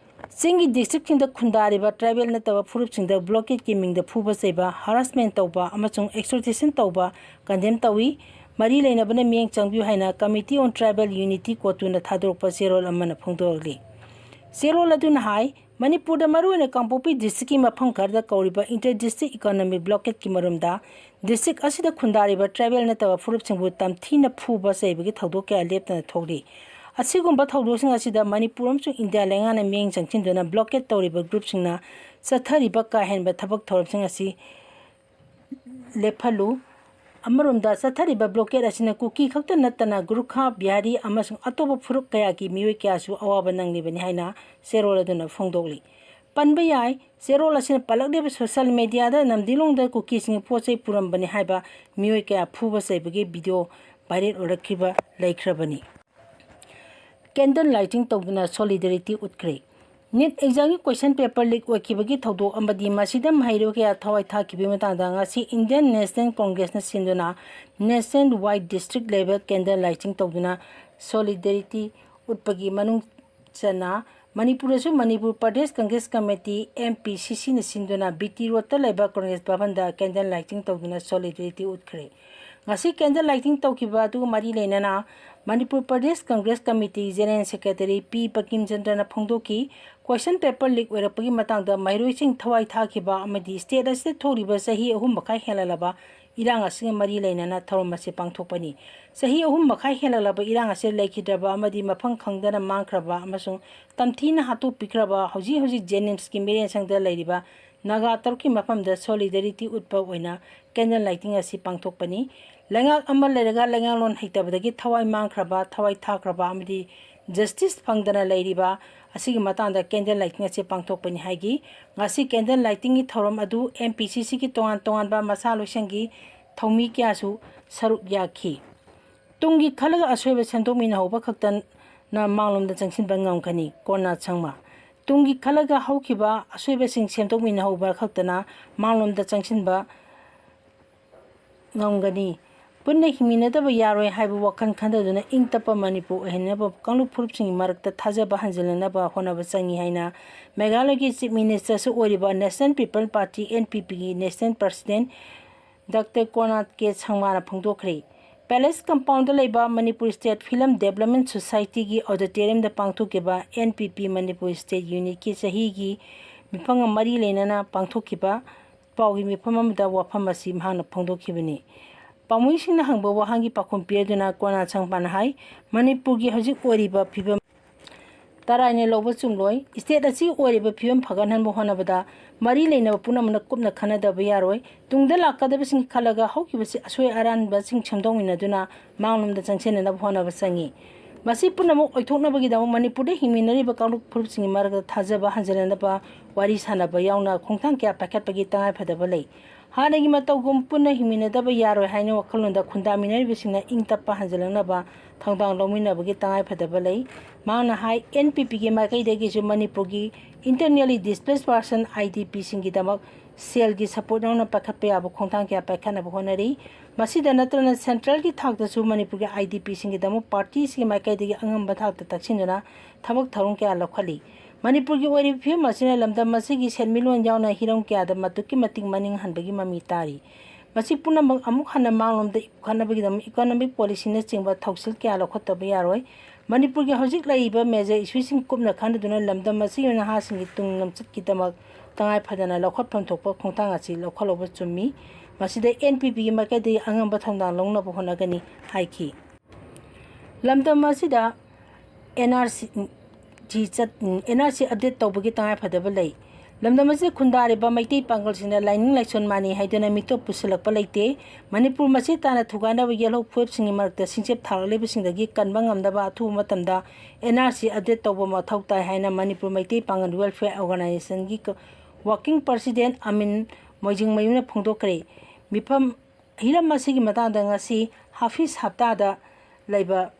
ꯆꯤꯡꯒꯤ ꯗꯤꯁꯇ꯭ꯔꯤꯛꯁꯤꯡꯗ ꯈꯨꯟꯗꯥꯔꯤꯕ ꯇ꯭ꯔꯥꯏꯕꯦꯜ ꯅꯠꯇꯕ ꯐꯨꯔꯨꯞꯁꯤꯡꯗ ꯕ꯭ꯂꯣꯀꯦꯠꯀꯤ ꯃꯤꯡꯗ ꯐꯨꯕ ꯆꯩꯕ, ꯍꯔꯥꯁꯃꯦꯟ ꯇꯧꯕ ꯑꯃꯁꯨꯡ ꯑꯦꯛꯁꯇ꯭ꯔꯣꯗꯤꯁꯟ ꯇꯧꯕ ꯀꯟꯗꯦꯝ ꯇꯧꯏ꯫ ꯃꯔꯤ ꯂꯩꯅꯕꯅ ꯃꯤꯠꯌꯦꯡ ꯆꯪꯕꯤꯌꯨ ꯍꯥꯏꯅ Committee on Tribal Unity, ꯀꯣꯇꯨꯅ ꯊꯥꯗꯣꯔꯛꯄ ꯆꯦꯔꯣꯜ ꯑꯃꯅ ꯐꯣꯡꯗꯣꯛꯂꯤ꯫ ꯆꯦꯔꯣꯜ ꯑꯗꯨꯅ ꯍꯥꯏ, ꯃꯅꯤꯄꯨꯔꯗ ꯃꯔꯨꯑꯣꯏꯅ ꯀꯥꯡꯄꯣꯛꯄꯤ ꯗꯤꯁꯇ꯭ꯔꯤꯛꯀꯤ ꯃꯐꯝ ꯈꯔꯗ ꯀꯧꯔꯤꯕ inter district economic blockade ꯀꯤ ꯃꯔꯨꯝꯗ ꯗꯤꯁꯇ꯭ꯔꯤꯛ ꯑꯁꯤꯗ ꯈꯨꯟꯗꯥꯔꯤꯕ ꯇ꯭ꯔꯥꯏꯕꯦꯜ ꯅꯠꯇꯕ ꯐꯨꯔꯨꯞꯁꯤꯡꯕꯨ ꯇꯝꯊꯤꯅ ꯐꯨꯕ ꯆꯩꯕꯒꯤ ꯊꯧꯗꯣꯛ ꯀꯌꯥ ꯂꯦꯞꯇꯅ ꯊꯣꯛꯂꯤ꯫ ꯑꯁꯤꯒꯨꯝꯕ ꯊꯧꯗꯣꯛꯁꯤꯡ ꯑꯁꯤꯗ ꯃꯅꯤꯄꯨꯔ ꯑꯃꯁꯨꯡ ꯏꯟꯗꯤꯌꯥ ꯂꯩꯉꯥꯛꯅ ꯃꯤꯠꯌꯦꯡ ꯆꯪꯁꯤꯟꯗꯨꯅ ꯕ꯭ꯂꯣꯀꯦꯠ ꯇꯧꯔꯤꯕ ꯒ꯭ꯔꯨꯞꯁꯤꯡꯅ ꯆꯠꯊꯔꯤꯕ ꯀꯥ ꯍꯦꯟꯕ ꯊꯕꯛ ꯊꯧꯔꯝꯁꯤꯡ ꯑꯁꯤ ꯂꯦꯞꯍꯜꯂꯨ꯫ ꯑꯃꯔꯣꯝꯗ ꯆꯠꯊꯔꯤꯕ ꯕ꯭ꯂꯣꯀꯦꯠ ꯑꯁꯤꯅ ꯀꯨꯀꯤ ꯈꯛꯇ ꯅꯠꯇꯅ ꯒꯨꯔꯈꯥ, ꯕꯤꯍꯥꯔꯤ ꯑꯃꯁꯨꯡ ꯑꯇꯣꯞꯄ ꯐꯨꯔꯨꯞ ꯀꯌꯥꯒꯤ ꯃꯤꯑꯣꯏ ꯀꯌꯥꯁꯨ ꯑꯋꯥꯕ ꯅꯪꯂꯤꯕꯅꯤ ꯍꯥꯏꯅ ꯆꯦꯔꯣꯜ ꯑꯗꯨꯅ ꯐꯣꯡꯗꯣꯛꯂꯤ꯫ ꯄꯟꯕ ꯌꯥꯏ, ꯆꯦꯔꯣꯜ ꯑꯁꯤꯅ ꯄꯜꯂꯛꯂꯤꯕ ꯁꯣꯁꯤꯌꯦꯜ ꯃꯦꯗꯤꯌꯥꯗ ꯅꯝꯗꯤꯂꯣꯡꯗ ꯀꯨꯀꯤꯁꯤꯡꯒꯤ ꯄꯣꯠ ꯆꯩ ꯄꯨꯔꯝꯕꯅꯤ ꯍꯥꯏꯕ ꯃꯤꯑꯣꯏ ꯀꯌꯥ ꯐꯨꯕ ꯆꯩꯕꯒꯤ ꯚꯤꯗꯤꯑꯣ ꯚꯥꯏꯔꯦꯜ ꯑꯣꯏꯔꯛꯈꯤꯕ ꯂꯩꯈ꯭ꯔꯕꯅꯤ꯫ ꯀꯦꯟꯗꯜ ꯂꯥꯏꯇꯤꯡ ꯇꯧꯗꯨꯅ ꯁꯣꯂꯤꯗꯔꯤꯇꯤ ꯎꯠꯈ꯭ꯔꯦ꯫ ꯅꯤꯠ ꯑꯦꯛꯖꯥꯝꯒꯤ ꯀꯣꯏꯁꯟ ꯄꯦꯄꯔ ꯂꯤꯛ ꯑꯣꯏꯈꯤꯕꯒꯤ ꯊꯧꯗꯣꯛ ꯑꯃꯗꯤ ꯃꯁꯤꯗ ꯃꯍꯩꯔꯣꯏ ꯀꯌꯥ ꯊꯋꯥꯏ ꯊꯥꯈꯤꯕꯒꯤ ꯃꯇꯥꯡꯗ ꯉꯁꯤ ꯏꯟꯗꯤꯌꯟ ꯅꯦꯁꯅꯦꯜ ꯀꯣꯡꯒ꯭ꯔꯦꯁꯅ ꯁꯤꯟꯗꯨꯅ ꯅꯦꯁꯅꯦꯜ ꯋꯥꯏꯗ ꯗꯤꯁꯇ꯭ꯔꯤꯛ ꯂꯦꯚꯦꯜ ꯀꯦꯟꯗꯜ ꯂꯥꯏꯇꯤꯡ ꯇꯧꯗꯨꯅ ꯁꯣꯂꯤꯗꯔꯤꯇꯤ ꯎꯠꯄꯒꯤ ꯃꯅꯨꯡ ꯆꯟꯅ ꯃꯅꯤꯄꯨꯔꯗꯁꯨ Manipur Pradesh Congress committee, M P C C ꯅ ꯁꯤꯟꯗꯨꯅ B T ꯔꯣꯗꯇ ꯂꯩꯕ ꯀꯪꯒ꯭ꯔꯦꯁ ꯚꯕꯟꯗ ꯀꯦꯟꯗꯜ ꯂꯥꯏꯇꯤꯡ ꯇꯧꯗꯨꯅ ꯁꯣꯂꯤꯗꯔꯤꯇꯤ ꯎꯠꯈ꯭ꯔꯦ꯫ ꯉꯁꯤ ꯀꯦꯟꯗꯜ ꯂꯥꯏꯇꯤꯡ ꯇꯧꯈꯤꯕ ꯑꯗꯨꯒ ꯃꯔꯤ ꯂꯩꯅꯅ Manipur Pradesh Congress committee general secretary P ꯕꯀꯤꯝꯆꯟꯗ꯭ꯔꯅ ꯐꯣꯡꯗꯣꯛꯈꯤ꯫ ꯀꯣꯏꯁꯟ ꯄꯦꯄꯔ ꯂꯤꯛ ꯑꯣꯏꯔꯛꯄꯒꯤ ꯃꯇꯥꯡꯗ ꯃꯍꯩꯔꯣꯏꯁꯤꯡ ꯊꯋꯥꯏ ꯊꯥꯈꯤꯕ ꯑꯃꯗꯤ ꯁ꯭ꯇꯦꯠ ꯑꯁꯤꯗ ꯊꯣꯛꯂꯤꯕ ꯆꯍꯤ ꯑꯍꯨꯝ ꯃꯈꯥꯏ ꯍꯦꯜꯂꯛꯂꯕ ꯏꯔꯥꯡ ꯑꯁꯤꯒ ꯃꯔꯤ ꯂꯩꯅꯅ ꯊꯧꯔꯝ ꯑꯁꯤ ꯄꯥꯡꯊꯣꯛꯄꯅꯤ꯫ ꯆꯍꯤ ꯑꯍꯨꯝ ꯃꯈꯥꯏ ꯍꯦꯜꯂꯛꯂꯕ ꯏꯔꯥꯡ ꯑꯁꯤꯗ ꯂꯩꯈꯤꯗ꯭ꯔꯕ ꯑꯃꯗꯤ ꯃꯐꯝ ꯈꯪꯗꯅ ꯃꯥꯡꯈ꯭ꯔꯕ ꯑꯃꯁꯨꯡ ꯇꯝꯊꯤꯅ ꯍꯥꯠꯇꯣꯛꯄꯤꯈ꯭ꯔꯕ ꯍꯧꯖꯤꯛ ꯍꯧꯖꯤꯛ ꯖꯦꯅꯤꯝꯁꯀꯤ ꯃꯤꯔꯦꯟꯁꯪꯗ ꯂꯩꯔꯤꯕ ꯅꯥꯒꯥ ꯇꯔꯨꯛꯀꯤ ꯃꯐꯝꯗ ꯁꯣꯂꯤꯗꯔꯤꯇꯤ ꯎꯠꯄ ꯑꯣꯏꯅ ꯀꯦꯟꯗꯜ ꯂꯥꯏꯇꯤꯡ ꯑꯁꯤ ꯄꯥꯡꯊꯣꯛꯄꯅꯤ꯫ ꯂꯩꯉꯥꯛ ꯑꯃ ꯂꯩꯔꯒ ꯂꯩꯉꯥꯛꯂꯣꯟ ꯍꯩꯇꯕꯗꯒꯤ ꯊꯋꯥꯏ ꯃꯥꯡꯈ꯭ꯔꯕ, ꯊꯋꯥꯏ ꯊꯥꯈ꯭ꯔꯕ ꯑꯃꯗꯤ ꯖꯁꯇꯤꯁ ꯐꯪꯗꯅ ꯂꯩꯔꯤꯕ ꯑꯁꯤꯒꯤ ꯃꯇꯥꯡꯗ ꯀꯦꯟꯗꯜ ꯂꯥꯏꯇꯤꯡ ꯑꯁꯤ ꯄꯥꯡꯊꯣꯛꯄꯅꯤ ꯍꯥꯏꯈꯤ꯫ ꯉꯁꯤ ꯀꯦꯟꯗꯜ ꯂꯥꯏꯇꯤꯡꯒꯤ ꯊꯧꯔꯝ ꯑꯗꯨ M P C C ꯒꯤ ꯇꯣꯉꯥꯟ ꯇꯣꯉꯥꯟꯕ ꯃꯁꯥ ꯂꯣꯏꯁꯪꯒꯤ ꯊꯧꯃꯤ ꯀꯌꯥꯁꯨ ꯁꯔꯨꯛ ꯌꯥꯈꯤ꯫ ꯇꯨꯡꯒꯤ ꯈꯜꯂꯒ ꯑꯁꯣꯏꯕ ꯁꯦꯝꯗꯣꯛꯃꯤꯟꯅꯍꯧꯕ ꯈꯛꯇꯅ ꯃꯥꯡꯂꯣꯝꯗ ꯆꯪꯁꯤꯟꯕ ꯉꯝꯒꯅꯤ꯫ ꯀꯣꯔꯅꯥ ꯁꯪꯃꯥ꯫ ꯇꯨꯡꯒꯤ ꯈꯜꯂꯒ ꯍꯧꯈꯤꯕ ꯑꯁꯣꯏꯕꯁꯤꯡ ꯁꯦꯝꯗꯣꯛꯃꯤꯟꯅꯍꯧꯕ ꯈꯛꯇꯅ ꯃꯥꯡꯂꯣꯝꯗ ꯆꯪꯁꯤꯟꯕ ꯉꯝꯒꯅꯤ꯫ ꯄꯨꯟꯅ ꯍꯤꯡꯃꯤꯟꯅꯗꯕ ꯌꯥꯔꯣꯏ ꯍꯥꯏꯕ ꯋꯥꯈꯜ ꯈꯟꯊꯗꯨꯅ ꯏꯪ ꯇꯞꯄ ꯃꯅꯤꯄꯨꯔ ꯑꯣꯏꯍꯟꯅꯕ ꯀꯥꯡꯂꯨꯞ ꯐꯨꯔꯨꯞꯁꯤꯡꯒꯤ ꯃꯔꯛꯇ ꯊꯥꯖꯕ ꯍꯟꯖꯤꯜꯅꯅꯕ ꯍꯣꯠꯅꯕ ꯆꯪꯏ ꯍꯥꯏꯅ ꯃꯦꯘꯥꯂꯌꯒꯤ Chief Minister ꯁꯨ ꯑꯣꯏꯔꯤꯕ National People Party, N P P ꯒꯤ National President Doctor ꯀꯣꯅꯥꯠ ꯀꯦ ꯁꯪꯃꯥꯅ ꯐꯣꯡꯗꯣꯛꯈ꯭ꯔꯦ꯫ Palace Compound ꯗ ꯂꯩꯕ Manipur State Film Development Society ꯒꯤ auditorium ꯗ ꯄꯥꯡꯊꯣꯛꯈꯤꯕ N P P Manipur State Unit ꯀꯤ ꯆꯍꯤꯒꯤ ꯃꯤꯐꯝꯒ ꯃꯔꯤ ꯂꯩꯅꯅ ꯄꯥꯡꯊꯣꯛꯈꯤꯕ ꯄꯥꯎꯒꯤ ꯃꯤꯐꯝ ꯑꯃꯗ ꯋꯥꯐꯝ ꯑꯁꯤ ꯃꯍꯥꯛꯅ ꯐꯣꯡꯗꯣꯛꯈꯤꯕꯅꯤ꯫ ꯄꯥꯎꯃꯤꯁꯤꯡꯅ ꯍꯪꯕ ꯋꯥꯍꯪꯒꯤ ꯄꯥꯎꯈꯨꯝ ꯄꯤꯔꯗꯨꯅ ꯀꯣꯅꯥꯠ ꯁꯪꯃꯥꯅ ꯍꯥꯏ, ꯃꯅꯤꯄꯨꯔꯒꯤ ꯍꯧꯖꯤꯛ ꯑꯣꯏꯔꯤꯕ ꯐꯤꯕꯝ ꯇꯔꯥꯏꯅ ꯂꯧꯕ ꯆꯨꯝꯂꯣꯏ꯫ State ꯑꯁꯤ ꯑꯣꯏꯔꯤꯕ ꯐꯤꯕꯝ ꯐꯒꯠꯍꯟꯕ ꯍꯣꯠꯅꯕꯗ ꯃꯔꯤ ꯂꯩꯅꯕ ꯄꯨꯝꯅꯃꯛꯅ ꯀꯨꯞꯅ ꯈꯟꯅꯗꯕ ꯌꯥꯔꯣꯏ꯫ ꯇꯨꯡꯗ ꯂꯥꯛꯀꯗꯕꯁꯤꯡ ꯈꯜꯂꯒ ꯍꯧꯈꯤꯕꯁꯤ ꯑꯁꯣꯏ ꯑꯔꯥꯟꯕꯁꯤꯡ ꯁꯦꯝꯗꯣꯛꯃꯤꯟꯅꯗꯨꯅ ꯃꯥꯡꯂꯣꯝꯗ ꯆꯪꯁꯤꯟꯅꯅꯕ ꯍꯣꯠꯅꯕ ꯆꯪꯏ꯫ ꯃꯁꯤ ꯄꯨꯝꯅꯃꯛ ꯑꯣꯏꯊꯣꯛꯅꯕꯒꯤꯗꯃꯛ ꯃꯅꯤꯄꯨꯔꯗ ꯍꯤꯡꯃꯤꯟꯅꯔꯤꯕ ꯀꯥꯡꯂꯨꯞ ꯐꯨꯔꯨꯞꯁꯤꯡꯒꯤ ꯃꯔꯛꯇ ꯊꯥꯖꯕ ꯍꯟꯖꯤꯜꯅꯅꯕ ꯋꯥꯔꯤ ꯁꯥꯅꯕ ꯌꯥꯎꯅ ꯈꯣꯡꯊꯥꯡ ꯀꯌꯥ ꯄꯥꯏꯈꯠꯄꯒꯤ ꯇꯉꯥꯏꯐꯗꯕ ꯂꯩ꯫ ꯍꯥꯟꯅꯒꯤ ꯃꯇꯧꯒꯨꯝ ꯄꯨꯟꯅ ꯍꯤꯡꯃꯤꯟꯅꯗꯕ ꯌꯥꯔꯣꯏ ꯍꯥꯏꯅ ꯋꯥꯈꯜꯂꯣꯟꯗ ꯈꯨꯟꯗꯥꯃꯤꯟꯅꯔꯤꯕꯁꯤꯡꯅ ꯏꯪ ꯇꯞꯄ ꯍꯟꯖꯤꯜꯂꯛꯅꯕ ꯊꯧꯗꯥꯡ ꯂꯧꯃꯤꯟꯅꯕꯒꯤ ꯇꯉꯥꯏꯐꯗꯕ ꯂꯩ꯫ ꯃꯍꯥꯛꯅ ꯍꯥꯏ, N P P ꯒꯤ ꯃꯥꯏꯀꯩꯗꯒꯤꯁꯨ ꯃꯅꯤꯄꯨꯔꯒꯤ internally displaced person, I D P ꯁꯤꯡꯒꯤꯗꯃꯛ ꯁꯦꯜꯒꯤ support ꯌꯥꯎꯅ ꯄꯥꯏꯈꯠꯄ ꯌꯥꯕ ꯈꯣꯡꯊꯥꯡ ꯀꯌꯥ ꯄꯥꯏꯈꯠꯅꯕ ꯍꯣꯠꯅꯔꯤ꯫ ꯃꯁꯤꯗ ꯅꯠꯇꯅ central ꯒꯤ ꯊꯥꯛꯇꯁꯨ ꯃꯅꯤꯄꯨꯔꯒꯤ I D P ꯁꯤꯡꯒꯤꯗꯃꯛ party ꯁꯤꯒꯤ ꯃꯥꯏꯀꯩꯗꯒꯤ ꯑꯉꯝꯕ ꯊꯥꯛꯇ ꯇꯛꯁꯤꯟꯗꯨꯅ ꯊꯕꯛ ꯊꯧꯔꯝ ꯀꯌꯥ ꯂꯧꯈꯠꯂꯤ꯫ ꯃꯅꯤꯄꯨꯔꯒꯤ ꯑꯣꯏꯔꯤꯕ ꯐꯤꯕꯝ ꯑꯁꯤꯅ ꯂꯝꯗꯝ ꯑꯁꯤꯒꯤ ꯁꯦꯟꯃꯤꯠꯂꯣꯟ ꯌꯥꯎꯅ ꯍꯤꯔꯝ ꯀꯌꯥꯗ ꯑꯗꯨꯛꯀꯤ ꯃꯇꯤꯛ ꯃꯅꯤꯡ ꯍꯟꯕꯒꯤ ꯃꯃꯤ ꯇꯥꯔꯤ꯫ ꯃꯁꯤ ꯄꯨꯝꯅꯃꯛ ꯑꯃꯨꯛ ꯍꯟꯅ ꯃꯥꯡꯂꯣꯝꯗ ꯄꯨꯈꯠꯅꯕꯒꯤꯗꯃꯛ economic policy ꯅꯆꯤꯡꯕ ꯊꯧꯁꯤꯜ ꯀꯌꯥ ꯂꯧꯈꯠꯇꯕ ꯌꯥꯔꯣꯏ꯫ ꯃꯅꯤꯄꯨꯔꯒꯤ ꯍꯧꯖꯤꯛ ꯂꯩꯔꯤꯕ major issue ꯁꯤꯡ ꯀꯨꯞꯅ ꯈꯟꯅꯗꯨꯅ ꯂꯝꯗꯝ ꯑꯁꯤꯒꯤ ꯅꯍꯥꯁꯤꯡꯒꯤ ꯇꯨꯡ ꯂꯝꯆꯠꯀꯤꯗꯃꯛ ꯇꯉꯥꯏ ꯐꯗꯅ ꯂꯧꯈꯠꯐꯝ ꯊꯣꯛꯄ ꯈꯣꯡꯊꯥꯡ ꯑꯁꯤ ꯂꯧꯈꯠꯍꯧꯕ ꯆꯨꯝꯃꯤ꯫ ꯃꯁꯤꯗ N P P ꯒꯤ ꯃꯥꯏꯀꯩꯗꯒꯤ ꯑꯉꯝꯕ ꯊꯧꯗꯥꯡ ꯂꯧꯅꯕ ꯍꯣꯠꯅꯒꯅꯤ ꯍꯥꯏꯈꯤ꯫ ꯂꯝꯗꯝ ꯑꯁꯤꯗ N R C ꯆꯠ-, N R C update ꯇꯧꯕꯒꯤ ꯇꯉꯥꯏꯐꯗꯕ ꯂꯩ꯫ ꯂꯝꯗꯝ ꯑꯁꯤꯗ ꯈꯨꯟꯗꯥꯔꯤꯕ ꯃꯩꯇꯩ ꯄꯥꯡꯒꯜꯁꯤꯡꯅ ꯂꯥꯏꯅꯤꯡ ꯂꯥꯏꯁꯣꯟ ꯃꯥꯟꯅꯩ ꯍꯥꯏꯗꯨꯅ ꯃꯤꯇꯣꯞ ꯄꯨꯁꯤꯜꯂꯛꯄ ꯂꯩꯇꯦ꯫ ꯃꯅꯤꯄꯨꯔ ꯃꯁꯤ ꯇꯥꯅ ꯊꯨꯒꯥꯏꯅꯕ ꯌꯦꯜꯍꯧ ꯐꯨꯔꯨꯞꯁꯤꯡꯒꯤ ꯃꯔꯛꯇ ꯁꯤꯡꯆꯞ ꯊꯥꯔꯛꯂꯤꯕꯁꯤꯡꯗꯒꯤ ꯀꯟꯕ ꯉꯝꯅꯕ ꯑꯊꯨꯕ ꯃꯇꯝꯗ N R C update ꯇꯧꯕ ꯃꯊꯧ ꯇꯥꯏ ꯍꯥꯏꯅ ꯃꯅꯤꯄꯨꯔ ꯃꯩꯇꯩ ꯄꯥꯡꯒꯜ welfare organization ꯒꯤ ꯀ-, working president ꯑꯃꯤꯟ ꯃꯣꯏꯖꯤꯡꯃꯌꯨꯝꯅ ꯐꯣꯡꯗꯣꯛꯈ꯭ꯔꯦ꯫ ꯃꯤꯐꯝ, ꯍꯤꯔꯝ ꯑꯁꯤꯒꯤ ꯃꯇꯥꯡꯗ ꯉꯁꯤ ꯍꯥꯐꯤꯖ ꯍꯞꯇꯥꯗ ꯂꯩꯕ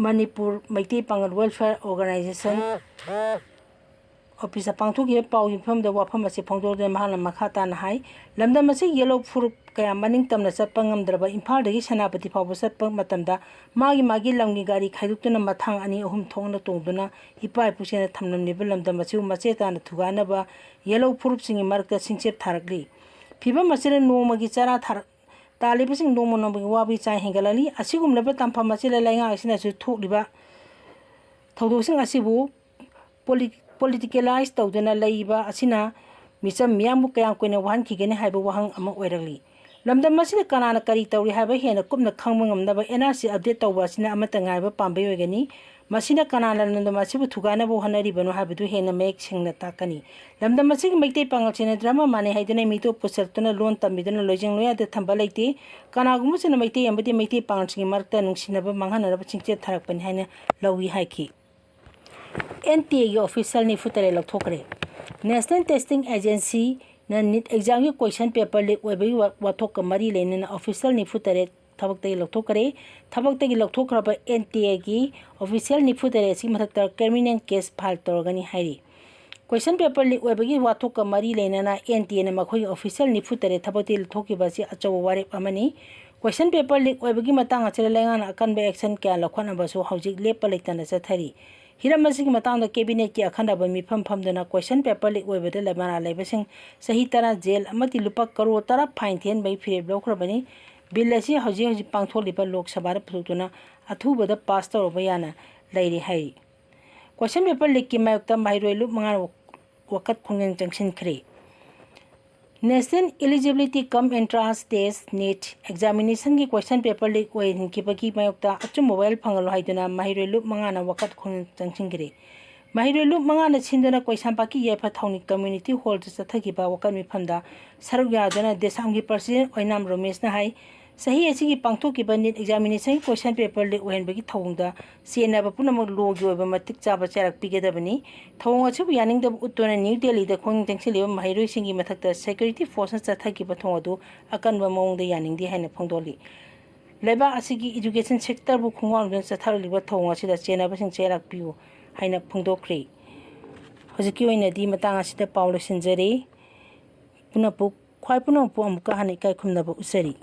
ꯃꯅꯤꯄꯨꯔ ꯃꯩꯇꯩ ꯄꯥꯉꯜ Welfare Organisation office ꯇ ꯄꯥꯡꯊꯣꯛꯈꯤꯕ ꯄꯥꯎꯒꯤ ꯃꯤꯐꯝꯗ ꯋꯥꯐꯝ ꯑꯁꯤ ꯐꯣꯡꯗꯣꯛꯇꯨꯅ ꯃꯍꯥꯛꯅ ꯃꯈꯥ ꯇꯥꯅ ꯍꯥꯏ, ꯂꯝꯗꯝ ꯑꯁꯤꯒꯤ ꯌꯦꯜꯍꯧ ꯐꯨꯔꯨꯞ ꯀꯌꯥ ꯃꯅꯤꯡ ꯇꯝꯅ ꯆꯠꯄ ꯉꯝꯗ꯭ꯔꯕ ꯏꯝꯐꯥꯜꯗꯒꯤ ꯁꯦꯅꯥꯄꯇꯤ ꯐꯥꯎꯕ ꯆꯠꯄ ꯃꯇꯝꯗ ꯃꯥꯒꯤ ꯃꯥꯒꯤ ꯂꯝꯒꯤ ꯒꯥꯔꯤ ꯈꯥꯏꯗꯣꯛꯇꯨꯅ ꯃꯊꯥꯡ ꯑꯅꯤ ꯑꯍꯨꯝ ꯊꯣꯛꯅ ꯇꯣꯡꯗꯨꯅ ꯏꯄꯥ ꯏꯄꯨꯁꯤꯡꯅ ꯊꯝꯂꯝꯂꯤꯕ ꯂꯝꯗꯝ ꯑꯁꯤꯕꯨ ꯃꯆꯦ ꯇꯥꯅ ꯊꯨꯒꯥꯏꯅꯕ ꯌꯦꯜꯍꯧ ꯐꯨꯔꯨꯞꯁꯤꯡꯒꯤ ꯃꯔꯛꯇ ꯁꯤꯡꯆꯦꯞ ꯊꯥꯔꯛꯂꯤ꯫ ꯐꯤꯕꯝ ꯑꯁꯤꯅ ꯅꯣꯡꯃꯒꯤ ꯆꯔꯥ ꯊꯥꯔꯛ-, ꯇꯥꯜꯂꯤꯕꯁꯤꯡ ꯅꯣꯡꯃ ꯅꯣꯡꯃꯒꯤ ꯋꯥꯕꯒꯤ ꯆꯥꯡ ꯍꯦꯟꯒꯠꯂꯛꯂꯤ꯫ ꯑꯁꯤꯒꯨꯝꯂꯕ ꯇꯥꯟꯐꯝ ꯑꯁꯤꯗ ꯂꯩꯉꯥꯛ ꯑꯁꯤꯅꯁꯨ ꯊꯣꯛꯂꯤꯕ ꯊꯧꯗꯣꯛꯁꯤꯡ ꯑꯁꯤꯕꯨ ꯄꯣꯂꯤ-, politicalize ꯇꯧꯗꯨꯅ ꯂꯩꯕ ꯑꯁꯤꯅ ꯃꯤꯆꯝ ꯃꯤꯌꯥꯝꯕꯨ ꯀꯌꯥꯝ ꯀꯨꯏꯅ ꯋꯥꯍꯟꯈꯤꯒꯅꯤ ꯍꯥꯏꯕ ꯋꯥꯍꯪ ꯑꯃ ꯑꯣꯏꯔꯛꯂꯤ꯫ ꯂꯝꯗꯝ ꯑꯁꯤꯗ ꯀꯅꯥꯅ ꯀꯔꯤ ꯇꯧꯔꯤ ꯍꯥꯏꯕ ꯍꯦꯟꯅ ꯀꯨꯞꯅ ꯈꯪꯕ ꯉꯝꯅꯕ N R C update ꯇꯧꯕ ꯑꯁꯤꯅ ꯑꯃꯠꯇ ꯉꯥꯏꯕ ꯄꯥꯝꯕꯩ ꯑꯣꯏꯒꯅꯤ꯫ ꯃꯁꯤꯅ ꯀꯅꯥꯅ ꯂꯝꯗꯝ ꯑꯁꯤꯕꯨ ꯊꯨꯒꯥꯏꯅꯕ ꯍꯣꯠꯅꯔꯤꯕꯅꯣ ꯍꯥꯏꯕꯗꯨ ꯍꯦꯟꯅ ꯃꯌꯦꯛ ꯁꯦꯡꯅ ꯇꯥꯛꯀꯅꯤ꯫ ꯂꯝꯗꯝ ꯑꯁꯤꯒꯤ ꯃꯩꯇꯩ ꯄꯥꯉꯜꯁꯤꯡꯅ ꯙꯔꯃ ꯃꯥꯟꯅꯩ ꯍꯥꯏꯗꯨꯅ ꯃꯤꯇꯣꯞ ꯄꯨꯁꯤꯜꯂꯛꯇꯨꯅ ꯂꯣꯟ ꯇꯝꯕꯤꯗꯨꯅ ꯂꯣꯏꯖꯤꯡ ꯂꯣꯌꯥꯗ ꯊꯝꯕ ꯂꯩꯇꯦ꯫ ꯀꯅꯥꯒꯨꯝꯕꯁꯤꯡꯅ ꯃꯩꯇꯩ ꯑꯃꯗꯤ ꯃꯩꯇꯩ ꯄꯥꯉꯜꯁꯤꯡꯒꯤ ꯃꯔꯛꯇ ꯅꯨꯡꯁꯤꯅꯕ ꯃꯥꯡꯍꯟꯅꯅꯕ ꯆꯤꯡꯆꯦꯞ ꯊꯥꯔꯛꯄꯅꯤ ꯍꯥꯏꯅ ꯂꯧꯏ ꯍꯥꯏꯈꯤ꯫ N T A ꯒꯤ official ꯅꯤꯐꯨ ꯇꯔꯦꯠ ꯂꯧꯊꯣꯛꯈ꯭ꯔꯦ꯫ National Testing Agency ꯅ NEET exam ꯒꯤ question paper leak ꯑꯣꯏꯕꯒꯤ ꯋꯥ-, ꯋꯥꯊꯣꯛꯀ ꯃꯔꯤ ꯂꯩꯅꯅ official ꯅꯤꯐꯨ ꯇꯔꯦꯠ ꯊꯕꯛꯇꯒꯤ ꯂꯧꯊꯣꯛꯈ꯭ꯔꯦ꯫ ꯊꯕꯛꯇꯒꯤ ꯂꯧꯊꯣꯛꯈ꯭ꯔꯕ N T A ꯒꯤ official ꯅꯤꯐꯨ ꯇꯔꯦꯠ ꯑꯁꯤꯒꯤ ꯃꯊꯛꯇ criminal case file ꯇꯧꯔꯒꯅꯤ ꯍꯥꯏꯔꯤ꯫ Question paper leak ꯑꯣꯏꯕꯒꯤ ꯋꯥꯊꯣꯛꯀ ꯃꯔꯤ ꯂꯩꯅꯅ N T A ꯅ ꯃꯈꯣꯏꯒꯤ official ꯅꯤꯐꯨ ꯇꯔꯦꯠ ꯊꯕꯛꯇꯒꯤ ꯂꯧꯊꯣꯛꯈꯤꯕ ꯑꯁꯤ ꯑꯆꯧꯕ ꯋꯥꯔꯦꯞ ꯑꯃꯅꯤ꯫ Question paper leak ꯑꯣꯏꯕꯒꯤ ꯃꯇꯥꯡ ꯑꯁꯤꯗ ꯂꯩꯉꯥꯛꯅ ꯑꯀꯟꯕ action ꯀꯌꯥ ꯂꯧꯈꯠꯅꯕꯁꯨ ꯍꯧꯖꯤꯛ ꯂꯦꯞꯄ ꯂꯩꯇꯅ ꯆꯠꯊꯔꯤ꯫ ꯍꯤꯔꯝ ꯑꯁꯤꯒꯤ ꯃꯇꯥꯡꯗ cabinet ꯀꯤ ꯑꯈꯟꯅꯕ ꯃꯤꯐꯝ ꯐꯝꯗꯨꯅ question paper leak ꯑꯣꯏꯕꯗ ꯂꯩ-, ꯃꯔꯥꯜ ꯂꯩꯕꯁꯤꯡ ꯆꯍꯤ ꯇꯔꯥ jail ꯑꯃꯗꯤ ꯂꯨꯄꯥ ꯀꯔꯣꯔ ꯇꯔꯥ fine ꯊꯤꯍꯟꯕꯒꯤ ꯐꯤꯔꯦꯞ ꯂꯧꯈ꯭ꯔꯕꯅꯤ꯫ Bill ꯑꯁꯤ ꯍꯧꯖꯤꯛ ꯍꯧꯖꯤꯛ ꯄꯥꯡꯊꯣꯛꯂꯤꯕ ꯂꯣꯛ ꯁꯚꯥꯗ ꯄꯨꯊꯣꯛꯇꯨꯅ ꯑꯊꯨꯕꯗ pass ꯇꯧꯔꯕ ꯌꯥꯅ ꯂꯩꯔꯤ ꯍꯥꯏꯔꯤ꯫ Question paper leak ꯀꯤ ꯃꯥꯌꯣꯛꯇ ꯃꯍꯩꯔꯣꯏ ꯂꯨꯞ ꯃꯉꯥꯅ ꯋꯥꯀꯠ ꯈꯣꯡꯖꯪ ꯆꯪꯁꯤꯟꯈ꯭ꯔꯦ꯫ National Eligibility cum Entrance Test, NEET, examination ꯒꯤ question paper leak ꯑꯣꯏꯍꯟꯈꯤꯕꯒꯤ ꯃꯥꯌꯣꯛꯇ ꯑꯆꯨꯝꯕ ꯋꯥꯌꯦꯜ ꯐꯪꯍꯜꯂꯨ ꯍꯥꯏꯗꯨꯅ ꯃꯍꯩꯔꯣꯏ ꯂꯨꯞ ꯃꯉꯥꯅ ꯋꯥꯀꯠ ꯈꯣꯡꯖꯪ ꯆꯪꯁꯤꯟꯈ꯭ꯔꯦ꯫ ꯃꯍꯩꯔꯣꯏ ꯂꯨꯞ ꯃꯉꯥꯅ ꯁꯤꯟꯗꯨꯅ ꯀꯩꯁꯥꯝꯄꯥꯠꯀꯤ ꯌꯥꯏꯐ ꯊꯧꯅꯤ community hall ꯗ ꯆꯠꯊꯈꯤꯕ ꯋꯥꯀꯠ ꯃꯤꯐꯝꯗ ꯁꯔꯨꯛ ꯌꯥꯗꯨꯅ DESAM ꯒꯤ president ꯑꯣꯏꯅꯥꯝ ꯔꯣꯃꯦꯁꯅ ꯍꯥꯏ, ꯆꯍꯤ ꯑꯁꯤꯒꯤ ꯄꯥꯡꯊꯣꯛꯈꯤꯕ NEET examination ꯒꯤ question paper leak ꯑꯣꯏꯍꯟꯕꯒꯤ ꯊꯧꯑꯣꯡꯗ ꯆꯦꯟꯅꯕ ꯄꯨꯝꯅꯃꯛ law ꯒꯤ ꯑꯣꯏꯕ ꯃꯇꯤꯛ ꯆꯥꯕ ꯆꯩꯔꯥꯛ ꯄꯤꯒꯗꯕꯅꯤ꯫ ꯊꯧꯑꯣꯡ ꯑꯁꯤꯕꯨ ꯌꯥꯅꯤꯡꯗꯕ ꯎꯠꯇꯨꯅ ꯅ꯭ꯌꯨ ꯗꯦꯜꯂꯤꯗ ꯈꯣꯡꯖꯪ ꯆꯪꯁꯤꯜꯂꯤꯕ ꯃꯍꯩꯔꯣꯏꯁꯤꯡꯒꯤ ꯃꯊꯛꯇ security force ꯅ ꯆꯠꯊꯈꯤꯕ ꯊꯧꯑꯣꯡ ꯑꯗꯨ ꯑꯀꯟꯕ ꯃꯑꯣꯡꯗ ꯌꯥꯅꯤꯡꯗꯦ ꯍꯥꯏꯅ ꯐꯣꯡꯗꯣꯛꯂꯤ꯫ ꯂꯩꯕꯥꯛ ꯑꯁꯤꯒꯤ education sector ꯕꯨ ꯈꯣꯡꯒꯥꯎꯗꯨꯅ ꯆꯠꯊꯔꯛꯂꯤꯕ ꯊꯧꯑꯣꯡ ꯑꯁꯤꯗ ꯆꯦꯟꯅꯕꯁꯤꯡ ꯆꯦꯜꯂꯛꯄꯤꯌꯨ ꯍꯥꯏꯅ ꯐꯣꯡꯗꯣꯛꯈ꯭ꯔꯦ꯫ ꯍꯧꯖꯤꯛꯀꯤ ꯑꯣꯏꯅꯗꯤ ꯃꯇꯥꯡ ꯑꯁꯤꯗ ꯄꯥꯎ ꯂꯣꯏꯁꯤꯟꯖꯔꯤ꯫ ꯄꯨꯝꯅꯃꯛꯄꯨ, ꯈ꯭ꯋꯥꯏ ꯄꯨꯝꯅꯃꯛꯄꯨ ꯑꯃꯨꯛꯀ ꯍꯟꯅ ꯏꯀꯥꯏ ꯈꯨꯝꯅꯕ ꯎꯠꯆꯔꯤ꯫